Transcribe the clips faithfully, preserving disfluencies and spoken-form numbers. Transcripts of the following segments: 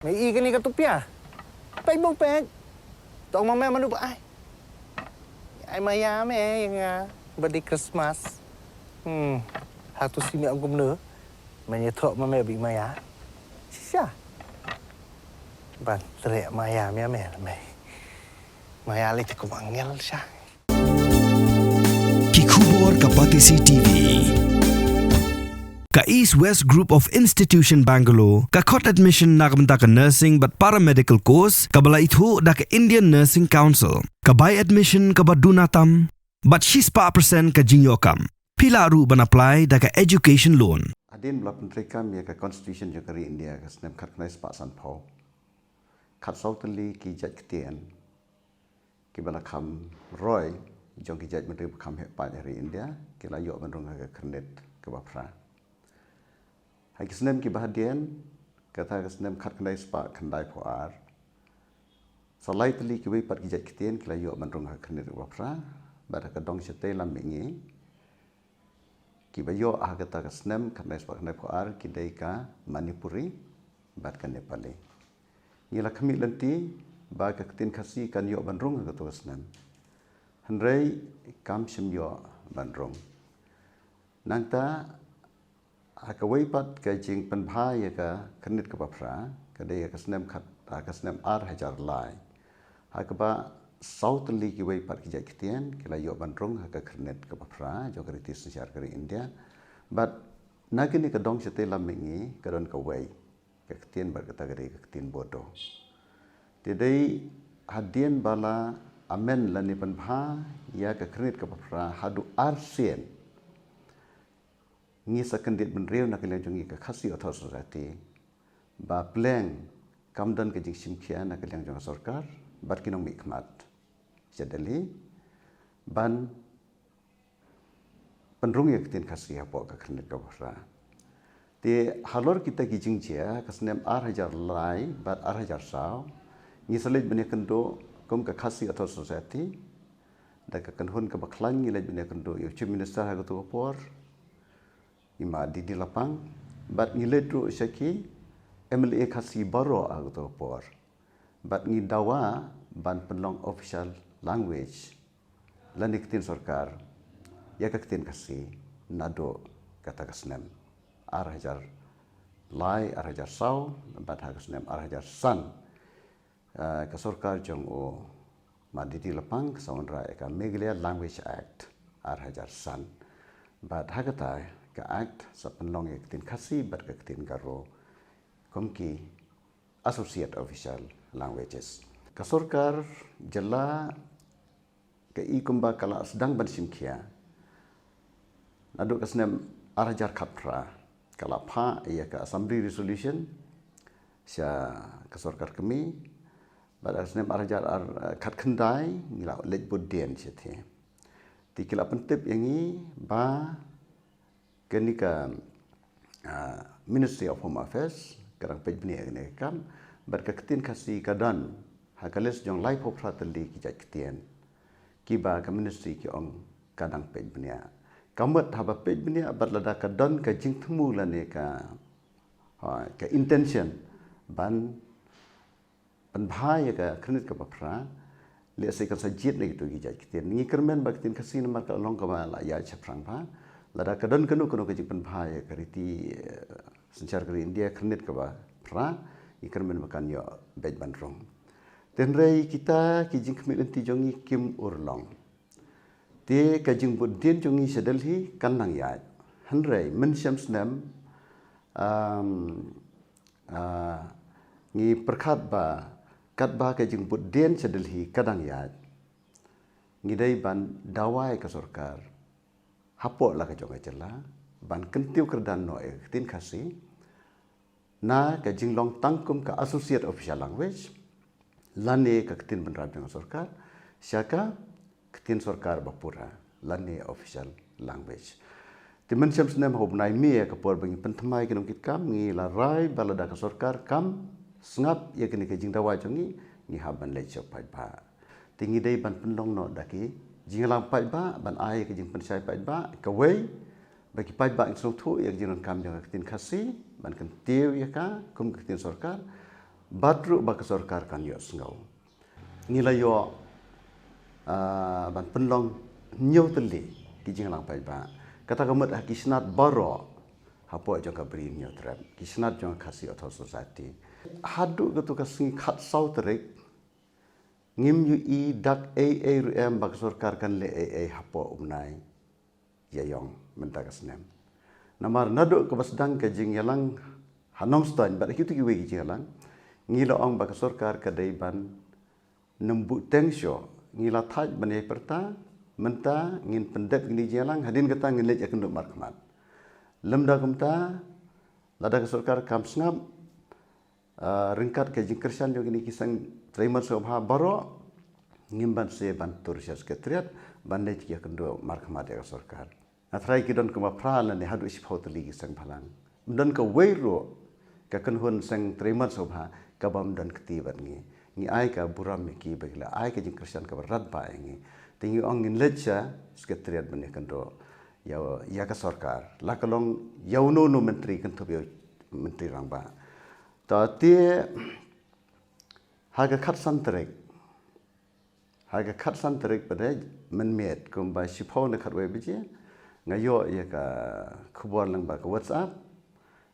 Me i kane ka tupia. Peit bong peit. Tong ma me manu ba ai. Ai maya me ïa nga. Ba dei Christmas. Hmm. Hatu si me ong kumno. Me ïathuh ma me ba i maya. Shisha. Ban treh maya me me me. Maya lei te kum angel sha. Ki khubor ka Batesi T V. Ka East West Group of Institution Bangalore ka khot admission na ka bynta ka nursing bad paramedical course kaba la ithuh da ka Indian Nursing Council. Ka bai admission kaba duna tam bad shispah percent ka jingïoh kam. Phi lah ruh ban apply da ka education loan. Hadien ba la pyntreikam ïa ka Constitution jong ka ri India ka snem khatkhyndai spah sanphew, khatsaw tylli ki jait ktien kiba la kham roi jong ki jait bynriew ba kham heh paid ha ri India ki la ïoh ban rung ha ka khyrnit kaba phra. Ha ki snem kiba hadien, kata ka snem khatkhyndai spah khyndaiphew ar, sa lai tylli kiwei pat ki jait ktien ki la ïoh ban rung ha ka khyrnit kaba phra. Bad ha ka dong shatei lam mihngi, kiba ïoh ha kata ka snem khatkhyndai spah khyndaiphew ar ki dei ka Manipuri bad ka Nepali. Ngi la khmih lynti ba ka ktien Khasi kan ïoh ban rung ha kato ka snem. Hynrei kam shym ïoh ban rung. Nangta ha kawei pat ka jingpynbha ïa ka khyrnit kaba phra, ka dei ha ka snem khat, ha ka snem ar hajar lai, ha kaba saw tylli kiwei pat ki jait ktien ki la ïoh ban rung ha ka khyrnit kaba phra jong ka riti synshar ka ri India. Bad na kane ka dong shatei lam mihngi ka don kawei ka ktien bad kata ka dei ka ktien Bodo. Te dei hadien ba la amend lane pynbha ïa ka khyrnit kaba phra haduh arsien, ngi sa kyndit bynriew na ka liang jong ngi ka Khasi Authors' Society ba pleng kam don ka jingshim khia na ka liang jong ka sorkar bad ki nongmihkhmat sha Delhi ban pynrung ïa ka ktien Khasi hapoh ka khyrnit kaba phra. Te halor kita ki jingjia, ka snem ar hajar lai bad ar hajar saw, ngi sa leit ban ïakynduh kum ka Khasi Authors' Society da ka kynhun kaba khlaiñ. Ngi leit ban ïakynduh ïa u Chief Minister ha kato ka por, i Ma Didi Lapang, bad ngi leit ruh sha ki M L A Khasi baroh ha kato ka por, bad ngi dawa ban pynlong official language lane ktien sorkar ïa ka ktien Khasi naduh kata ka snem ar hajar lai, ar hajar saw, bad ha ka snem ar hajar san, eh, ka sorkar jong u Ma Didi Lapang ka sa wanrah ïa ka Meghalaya Language Act ar hajar san. Bad ha kata ka act sa pynlong ïa ka ktien Khasi bad ka ktien Garo kum ki associate official languages. Ka sorkar jylla ka i kumba ka la sdang ban shim khia naduh ka snem ar hajar khatphra, ka la phah ïa ka Assembly Resolution sha ka sorkar kmie. Bad ha ka snem ar hajar ar, eh, khatkhyndai ngi la leit bud dien shatei. Te ki la pyntip ïa ngi ba kane ka, ah, Ministry of Home Affairs ka dang peit bniah ïa kane ka kam, bad ka ktien Khasi ka don ha ka list jong laiphew phra tylli ki jait ktien kiba ka ministry ki ong ka dang peit bniah. Ka mut haba peit bniah bad lada ka don ka jingthmu lane ka, ha, ka intention ban pynbha ïa ka khyrnit kaba phra, lehse kan sa jied na kito ki jait ktien. Ngi kyrmen ba ka ktien Khasi namar ka long kaba la ïaid shaphrang bha. Lada ka don kano kano ka jingpynbha ïa ka riti, eh, synshar ka ri India khyrnit kaba phra, ngi kyrmen ba kan ïoh beit ban rung. Te hynrei kita ki jingkhmih lynti jong ngi kim urlong. Te ka jingbud dien jong ngi sha Delhi kan nang ïaid. Hynrei mynshem snem, um, ah, ngi pyrkhat ba katba ka jingbud dien sha Delhi ka dang ïaid, ngi dei ban dawa ïa ka sorkar hapoh la ka jong ka jylla ban kyntiew kyrdan noh ïa ka ktien Khasi na ka jinglong tang kum ka associate official language lane ka ktien bynrap jong ka sorkar sha ka ktien sorkar ba pura lane official language. Te mynshem snem ha u bnai May, ka por ba ngi pynthymmai ki nongkitkam, ngi la rai ba lada ka sorkar kam sngap ïa kane ka jingdawa jong ngi, ngi hap ban leit sha u paidbah. Te ngi dei ban pynlong noh da ki jingïalang paidbah, ban ai ïa ka jingpynshai paidbah, kawei ba ki paidbah kin sngewthuh ïa ka jingdonkam jong ka ktien Khasi, ban kyntiew ïa ka kum ka ktien sorkar. Bad ruh ba ka sorkar kan ïohsngew. Ngi la ïoh, ah, ban pynlong hynñiew tylli ki jingïalang paidbah. Kata ka mut ha ki snat baroh hapoh jong ka Bri Hynñiewtrep, ki snat jong ka Khasi Authors' Society. Haduh kato ka sngi khatsaw tarik, ngim ïohi dak ei ei ruh em ba ka sorkar kan leh ei ei hapoh u bnai Ïaïong mynta ka snem. Namar naduh kaba sdang ka jingïalang ha Nongstoiñ bad ha kito kiwei ki jingïalang, ngi la ong ba ka sorkar ka dei ban nym buhteng shuh. Ngi la thait ban ïai pyrta, mynta ngin pyndep kine ki jingïalang, hadien kata ngin leit ïakynduh markhmat. Lymda kumta, lada ka sorkar kam sngap, ah, ryngkat ka jingkyrshan jong kine ki seng treimar sngewbha baroh, ngim banse ban tur sha Secretariat ban leit ïakynduh markhmat ïa ka sorkar. Nga tharai ki don kumba phra lane haduh shiphew tylli ki seng bhalang. Ym don kawei ruh ka kynhun seng treimar sngewbha kabym don kti bad ngi. Ngi ai ka burom ïa ki ba ki la ai ka jingkyrshan kaba radbah ïa ngi. Te ngi ong ngin leit sha Secretariat ban ïakynduh ïa, ïa ka sorkar. La ka long ïa uno uno u myntri, kynthup ïa u Myntri Rangbah. Te ha ka khatsan tarik, ha ka khatsan tarik pat mynmiet kumba shiphew ne khatwei baje, nga ïoh ïa ka khubor lyngba ka WhatsApp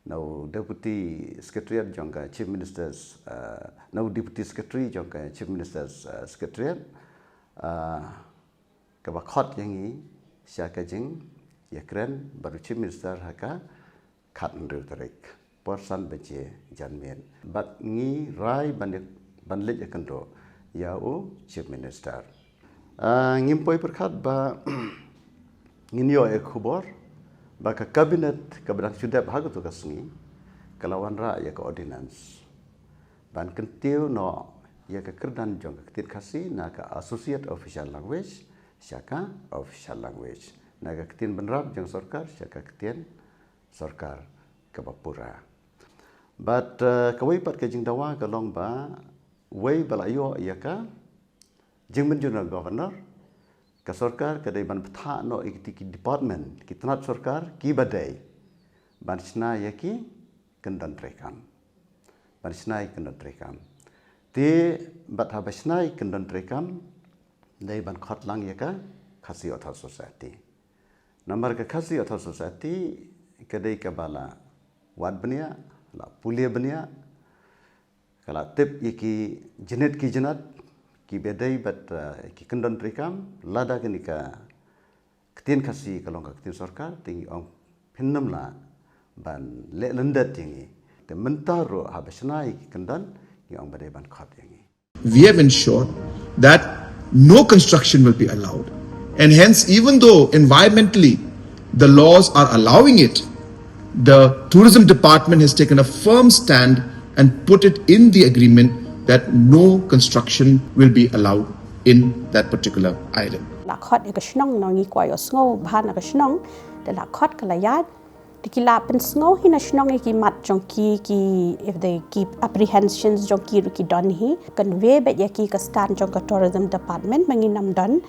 na u Deputy Secretariat jong ka Chief Minister's, ah, na u Deputy Secretary jong ka Chief Minister's, ah, Secretariat, ah, kaba khot ïa ngi sha ka jingïakren bad u Chief Minister ha ka khathynriew tarik por san baje janmiet. Bad ngi rai ban, ban leit ïakynduh ïa u Chief Minister. Ah, ngim poi pyrkhat ba ngin ïoh ïa ka khubor ba ka Cabinet kaba dang shu dep ha kato ka sngi ka la wanrah ïa ka ordinance ban kyntiew noh ïa ka kyrdan jong ka ktien Khasi na ka Associate Official Language sha ka Official Language, na ka ktien bynrap jong sorkar sha ka ktien sorkar kaba pura. Bad, eh, kawei pat ka jingdawa ka long ba wei ba la ïoh ïa ka jingmynjur na Governor, ka sorkar ka dei ban bthah noh ïa kiti ki department, ki tnat sorkar kiba dei ban shna ïa ki kyndon treikam. Ban shna ïa ki kyndon treikam. Te bad haba shna ïa ki kyndon treikam, dei ban khot lang ïa ka Khasi Authors' Society. Namar ka Khasi Authors' Society ka dei kaba la wad bniah, la pule bniah, ka la tip ïa ki jnit ki jnat kiba dei bad, eh, ki kyndon treikam, lada kane ka ktien Khasi ka long ka ktien sorkar, te ngi ong phin nym lah ban leh lyndet ïa ngi. Te mynta ruh haba shna ïa ki kyndon, ngi ong ba dei ban khot ïa ngi. We have ensured that no construction will be allowed. And hence, even though environmentally the laws are allowing it, the tourism department has taken a firm stand and put it in the agreement that no construction will be allowed in that particular island. La khot ïa ka shnong, ngi kwah ïohsngew bha na ka shnong, te la khot ka la ïaid. Te ki la pynsngew hi na shnong ïa ki mat jong ki, ki, if they keep apprehensions jong ki ruh ki don hi, convey beit ïa ki ka stand jong ka Tourism Department ba ngin nym don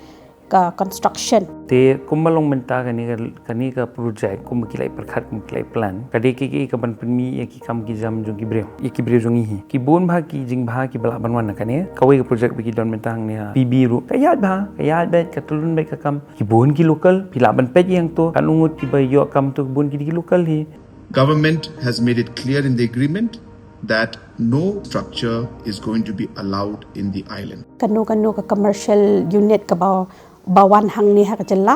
ka construction. Te kumba long mynta kane ka, kane ka project, kumba ki la ïa pyrkhat, kumba ki la ïa plan, ka dei ka, ka, ka ban pynmih ïa ki kam ki jam jong ki briew, ïa ki briew jong ngi hi. Ki bun bha ki jingbha kiba lah ban wan na kane. Kawei ka project ba ki don mynta hangne ha P B ruh, ka ïaid bha, ka ïaid beit, ka tyllun beit ka kam. Ki bun ki local, phi lah ban peit ïa to, katno ngut kiba ïoh kam to, ki bun ki dei ki local hi. Government has made it clear in the agreement that no structure is going to be allowed in the island. Kano kano ka commercial unit kaba, ba wan hangne ha ka jylla,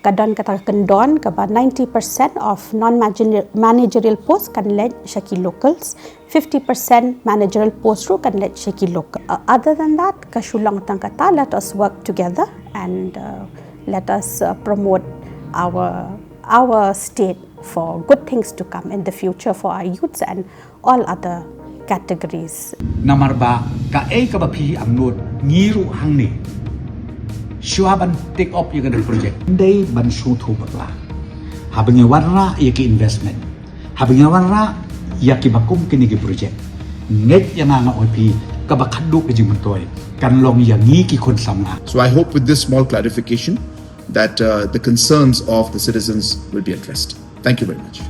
ka don kata ka kyndon kaba ninety percent of non-managerial post kan leit sha ki locals, fifty percent managerial post ruh kan leit sha ki local. Uh, other than that, ka shu long tang kata, let us work together and, uh, let us, uh, promote our, our state for good things to come in the future for our youths and all other categories. Namar ba kaei kaba phi angnud, ngi ruh hangne, shuwa ban take up ïa kane ka project, dei ban sngewthuh bakla. Haba ngi wanrah ïa ki investment, haba ngi wanrah ïa kiba kum kine ki project, ngeit ïa nga, nga ong ïa phi, kaba khadduh ka jingmyntoi kan long ïa ngi ki khun samla. So I hope with this small clarification that, uh, the concerns of the citizens will be addressed. Thank you very much.